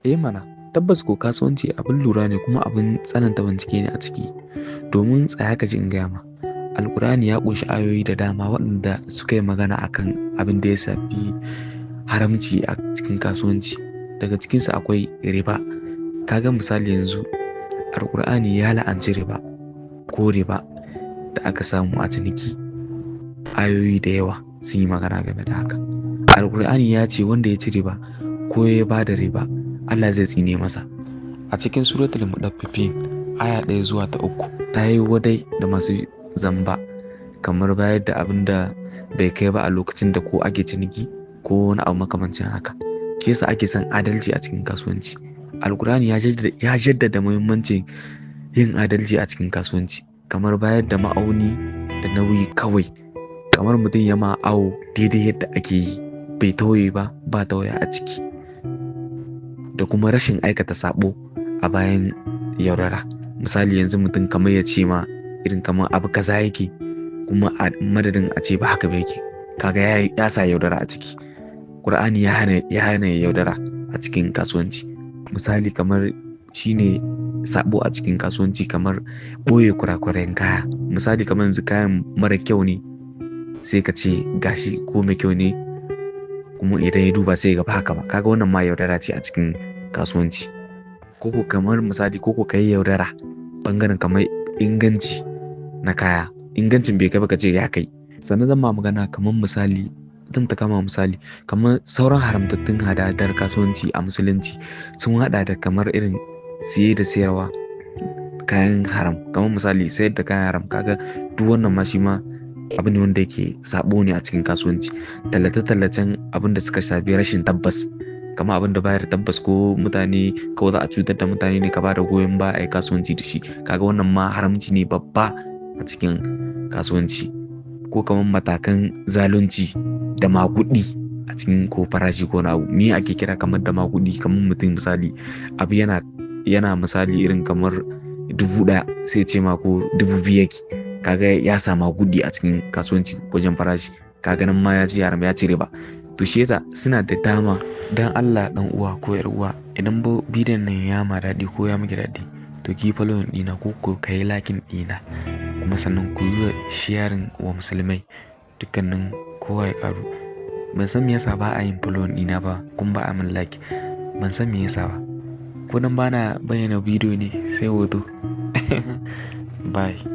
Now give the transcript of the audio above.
Eh mana, tabbas ko kasuwanci abin lura ne kuma abin tsananta bincike ne a ciki. Domin tsaya ka ji in gaya ma, Alkur'ani ya ƙunshi ayoyi da dama waɗanda suka yi magana akan abin da ya shafi haramci a cikin kasuwanci. Daga cikinsu akwai riba. Ka ga misali yanzu, Alkur'ani ya la'anci riba ko riba da aka samu a ciniki. Ayoyi da yawa sun yi magana game da haka. Alkur'ani ya ce wanda ya ci riba ko ya ba da riba, Allah zai tsine masa. A cikin Suratul Mudaffifin aya 1 zuwa ta 3 ta yi wadai da masu zamba kamar bayar da abin da bai kai ba a lokacin da ko ake ciniki ko wani abu makamancin haka. Shi yasa ake son adalci a cikin kasuwanci. Alkur'ani ya jaddada muhimmancin yin adalci a cikin kasuwanci, kamar bayar da ma'auni da nauyi kawai. Kamar mutum ya ma awo daidai yadda ake yi, bai tauye ba, ba tawaya a ciki. Da kuma rashin aikata saɓo a bayan yaudara. Misali yanzu mutum kamar ya ce ma irin kamar abu kaza yake kuma a madadin a ce ba haka ba yake. Kaga ya sa yaudara a ciki. Kur'ani ya hana yaudara a cikin kasuwanci. Misali kamar shine saɓo a cikin kasuwanci, kamar ɓoye kurakuren kaya. Misali kamar yanzu kayan mara kyau ne, sai ka ce gashi ko mai kyau ne, kuma idan ya duba sai ya ga ba haka ba. Kaga wannan ma yaudara ce a cikin kasuwanci. Koko kamar misali koko ka yi yaudara ɓangaren kamar inganci na kaya. Ingancin bai kai ba ka ce ya kai. Sannan zan ma magana kamar misali, zan ta kama misali kamar sauran haramtattun hada-hadar kasuwanci a musulunci sun haɗa da kamar irin siye da sayarwa kayan haram. Kamar misali sayar da kayan haram, kaga duk wannan ma shi ma abu ne wanda yake saɓo ne a cikin kasuwanci. Tallace-tallacen abin da suka shafi rashin tabbas, kamar abin da bayar da tabbas ko mutane ko za a cutar da mutane ne ka ba da goyon baya a yi kasuwanci da shi. Kaga wannan ma haramci ne babba a cikin kasuwanci. Ko kamar matakan zalunci da maguɗi a cikin ko farashi ko wani abu. Me ake kira kamar da maguɗi? Kamar mutum misali abu yana misali irin kamar 1000 sai ya ce ma ko 2000 yake. Kaga ya sa maguɗi a cikin kasuwanci wajen farashi. Kaga nan ma ya ci haram, ya ci riba. To shi yasa suna da dama. Dan Allah ɗan uwa ko 'yar uwa, idan bidiyon nan ya ma daɗi ko ya miki daɗi, to ki yi following ɗina ko ka yi liking ɗina. Kuma sannan ku yi sharing wa musulmai, dukkanin kowa ya ƙaru. Ban san me yasa ba a yin following ɗina ba kuma ba a min like. Ban san me yasa ba. Ko dan bana bayyana bidiyo ne sai hoto. Bye.